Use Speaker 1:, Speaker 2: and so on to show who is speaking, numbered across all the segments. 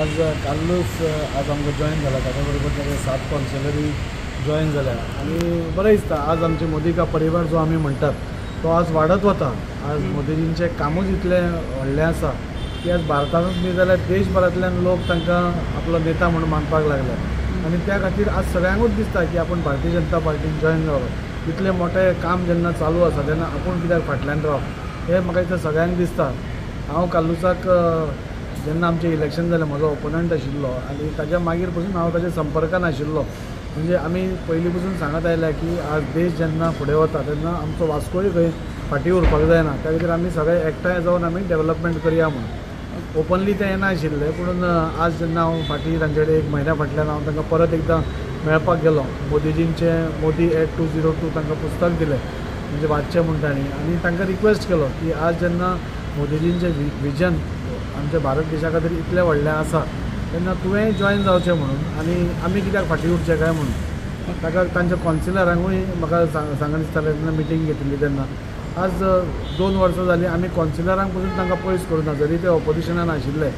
Speaker 1: आज कार्लूस आज आमकां जॉयन जाला, ताच्या बरोबर ताचे 7 कॉन्सिलरूय जॉयन जाल्या आनी बरें दिसता. आज आमचे मोदी का परिवार जो आमी म्हणटात तो आज वाडत वता. आज मोदीजींचें कामूच इतलें व्हडलें आसा की आज भारतांतूच न्ही जाल्यार देशभरांतल्यान लोक तांकां आपलो नेता म्हणून मानपाक लागले आनी त्या खातीर आज सगळ्यांकूच दिसता की आपूण भारतीय जनता पार्टीन जॉयन जावप. इतलें मोठें काम जेन्ना चालू आसा तेन्ना आपूण कित्याक फाटल्यान रावप हें म्हाका दिसता सगळ्यांक दिसता. हांव कार्लूसाक जेन्ना आमचें इलेक्शन जालें म्हजो ओपोनंट आशिल्लो आनी ताच्या मागीर पसून हांव ताच्या संपर्कान आशिल्लो. म्हणजे आमी पयलीं पसून सांगत आयल्या की आज देश जेन्ना फुडें वता तेन्ना आमचो वास्कोय खंय फाटीं उरपाक जायना, त्या खातीर आमी सगळे एकठांय जावन आमी डेवलपमेंट करया म्हणून. ओपनली तें येनाशिल्लें, पूण आज जेन्ना हांव फाटीं तांचे कडेन एक म्हयन्या फाटल्यान हांव तांकां परत एकदां मेळपाक गेलो, मोदीजींचें मोदी एट 202 तांकां पुस्तक दिलें म्हणजे वाचचें म्हूण तांणी, आनी तांकां रिक्वेस्ट केलो की आज जेन्ना मोदीजींचें विजन आमच्या भारत देशा खातीर इतलें व्हडलें आसा तेन्ना तुवें जॉयन जावचें म्हणून आनी आमी कित्याक फाटीं उरचें काय म्हणून. ताका तांच्या कॉन्सिलरांकूय म्हाका सांगन दिसतालें तेन्ना मिटींग घेतिल्ली तेन्ना. आज 2 वर्सां जालीं आमी कॉन्सिलरांक पसून तांकां पयस करूं ना, जरी ते ऑपोजिशनान आशिल्ले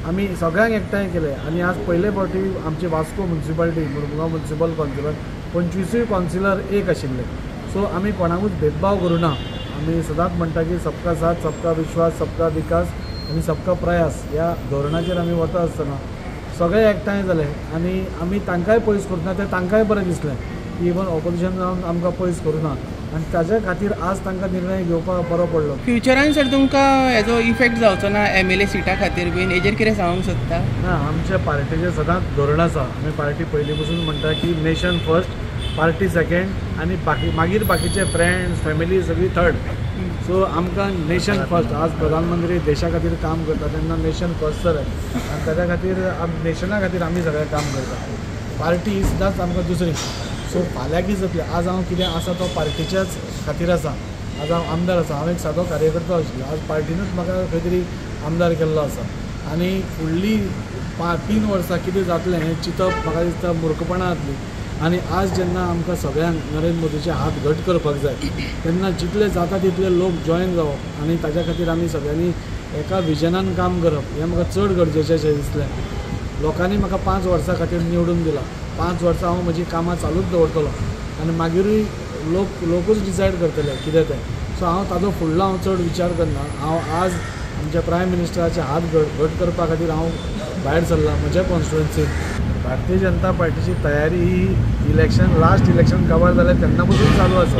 Speaker 1: आमी सगळ्यांक एकठांय केले आनी आज पयले फावटी आमची Vasco municipality Murmugao municipal councillor 25 councillor एक आशिल्ले. सो आमी कोणाकूच भेदभाव करूं ना. आमी सदांच म्हणटा की सबका साथ सबका विश्वास सबका विकास आनी सबका प्रयास ह्या धोरणाचेर आमी वता आसतना सगळे एकठांय जाले आनी आमी तांकांय पयस करूं ना, तें तांकांय बरें दिसलें की इवन ऑपोजिशन जावन आमकां पयस करूं ना आनी ताच्या खातीर आज तांकां निर्णय घेवपाक बरो पडलो.
Speaker 2: फ्युचरान सर तुमकां हेजो इफेक्ट जावचो ना MLA सिटा खातीर बीन, हेजेर कितें सांगूंक सोदता?
Speaker 1: ना, आमच्या पार्टीचें सदांच धोरण आसा. आमी पार्टी पयलीं पसून म्हणटा की नेशन फर्स्ट, पार्टी सेकेंड आनी बाकी मागीर बाकीचे फ्रेंड्स फॅमिली सगळी थर्ड. सो आमकां नेशन फर्स्ट. आज प्रधानमंत्री देशा खातीर काम करता तेन्ना नेशन फर्स्ट सर आनी ताच्या खातीर नेशना खातीर आमी सगळें काम करता. पार्टी ही सदांच आमकां दुसरी. सो फाल्यां कितें जातलें, आज हांव कितें आसा तो पार्टीच्याच खातीर आसा. आज हांव आमदार आसा, हांव एक सादो कार्यकर्तो आशिल्लो, आज पार्टीनूच म्हाका खंय तरी आमदार केल्लो आसा आनी फुडलीं 3 वर्सां कितें जातलें हें चिंतप म्हाका दिसता मुर्खपणां जातलीं. आनी आज जेन्ना आमकां सगळ्यांक नरेंद्र मोदीचे हात घट करपाक जाय तेन्ना जितले जाता तितले लोक जॉयन जावप आनी ताच्या खातीर आमी सगळ्यांनी एका विजनान काम करप हें म्हाका चड गरजेचें अशें दिसलें. लोकांनी म्हाका 5 वर्सां खातीर निवडून दिला, 5 वर्सां हांव म्हजीं कामां चालूच दवरतलो आनी मागीरूय लोकूच डिसायड करतले कितें तें. सो हांव ताजो फुडलो हांव चड विचार करना. हांव आज आमच्या प्रायम मिनिस्टराचे हात घट करपा खातीर हांव भायर सरलां म्हज्या कॉन्स्टिट्युएन्सीन. भारतीय जनता पार्टीची तयारी ही इलेक्शन लास्ट इलेक्शन काबार जालें तेन्ना पसून चालू आसा.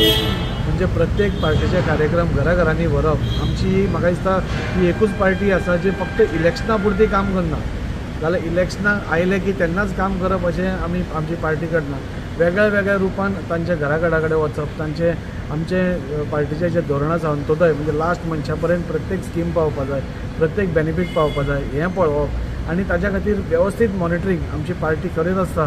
Speaker 1: म्हणजे प्रत्येक पार्टीचे कार्यक्रम घराघरांनी व्हरप. आमची म्हाका दिसता ही एकूच पार्टी आसा जी फक्त इलेक्शना पुरती काम करना, जाल्यार इलेक्शनाक आयलें की तेन्नाच काम करप अशें आमी आमची पार्टी करना. वेगळ्या वेगळ्या रुपान तांच्या घराघरा कडेन वचप, तांचे आमचे पार्टीचे जे धोरण आसा अंत्योदय म्हणजे लास्ट मनशा पर्यंत प्रत्येक स्कीम पावपा जाय, प्रत्येक बेनिफीट पावपा जाय हें पळोवप आनी ताच्या खातीर वेवस्थीत मॉनिटरींग आमची पार्टी करीत आसता.